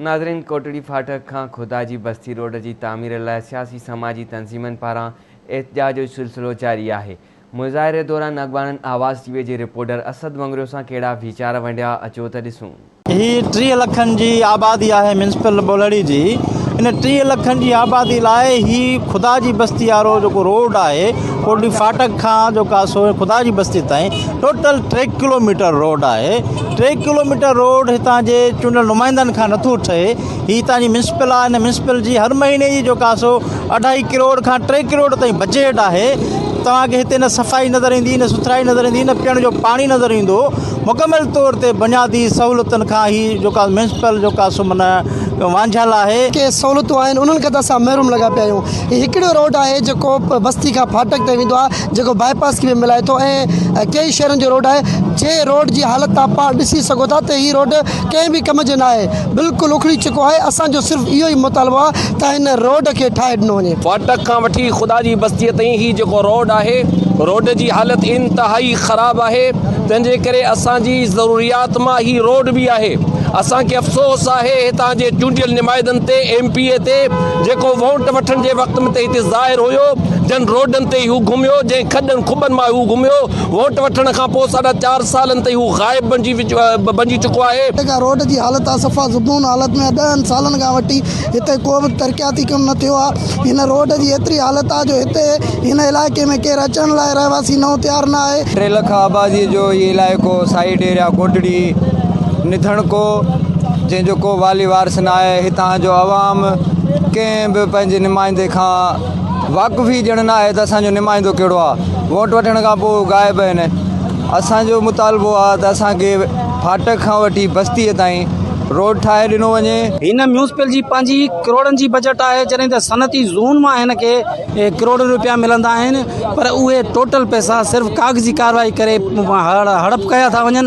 ناظرين ڪوٽڙي ڦاٽڪ کان خدا جي بستي روڊ جي تعمير لاء سياسي سماجي تنظيمن پاران احتجاج جو سلسلو جاري آهي مظاهري دوران اڳواڻن آواز ٽي وي جي رپورٽر اسد مڱريو سان ڪهڙا ويچار ونڊيا اچو ته ڏسون. هي 30 لکن جي آبادي آهي ميونسپل ٻولهڙي جي ان 30 لکن جي آبادي لاء هي خدا جي بستي وارو جيڪو روڊ آهي ڪوٽڙي ڦاٽڪ کان جيڪو آهي سو خدا جي بستي تائين ٽوٽل ٽي ڪلوميٽر روڊ آهي ٽي ڪلوميٽر روڊ هتان جي چونڊيل نمائندن کان نٿو ٺهي هي هتان جي ميونسپل آهي هن ميونسپل جي هر مهيني جي جيڪو آهي سو اڍائي ڪروڙ کان ٽي ڪروڙ تائين بجيٽ آهي توهان کي هتي نه صفائي نظر ايندي نه سٿرائي نظر ايندي نه پيئڻ جو پاڻي نظر ايندو مڪمل طور تي بنيادي سهولتن کان هي جيڪا ميونسپل جيڪا سو معنيٰ وانجهيل آهي. ڪي سهولتون آهن انهن کان ته اسان محروم لڳا پيا آهيون هي هڪڙو روڊ آهي جيڪو بستي کان ڦاٽڪ تائين ويندو آهي جيڪو باء پاس کي به ملائي ٿو ۽ ڪيئي شهرن جو روڊ آهي جنهن روڊ جي حالت تان پاڻ ڏسي سگهو ٿا ته هي روڊ ڪنهن به ڪم جو ناهي بلڪل اکڙي چڪو آهي اسان جو صرف اهو ئي مطالبو آهي ته هن روڊ کي ٺاهي ڏنو وڃي. ڦاٽڪ کان وٺي خدا جي بستيء تائين هي جيڪو روڊ آهي روڊ جي حالت انتهائي خراب آهي تنهن جي ڪري اسان جي ضروريات مان هي روڊ به آهي اسان کي افسوس آهي هتان جي چونڊيل نمائندن تي ايم پي اي تي جيڪو ووٽ وٺڻ جي وقت ۾ ته هتي ظاهر هيو جن روڊن تي هو گهميو جنهن کڏن کٻن مان هو گهميو ووٽ وٺڻ کان پوء ساڍا چار سالن تائين هو غائب بنجي بنجي چڪو آهي. جيڪا روڊ جي حالت آهي صفا زبون حالت ۾ آهي ڏهن سالن کان وٺي هتي ڪو به ترقياتي ڪم نه ٿيو آهي هن روڊ جي ايتري حالت آهي جو هتي هن علائقي ۾ ڪير اچڻ لاء رهواسي نئون تيار نه آهي. ٽي لک آبادي جو هي علائقو سائيڊ ايريا ڪوٽڙي نڌڻڪو جنهن جو ڪو والي وارث نه آهي هتان جو عوام ڪنهن به پنهنجي نمائندي کان واقف ئي ڄڻ نه آهي ته اسان جو نمائندو ڪهڙو آهي ووٽ وٺڻ کان پوء غائب آهن اسان جو مطالبو آهي ته اسان کي ڦاٽڪ کان وٺي بستي تائين روڊ ٺاهي ڏنو وڃي. هن ميونسپل جي پنهنجي ڪروڙن جي بجيٽ آهي جڏهن ته صنعتي زون مان هن کي ڪروڙين روپيا ملندا آهن پر اهي ٽوٽل پئسا صرف ڪاغذي ڪارروائي ڪري هڙپ ڪيا ٿا وڃن.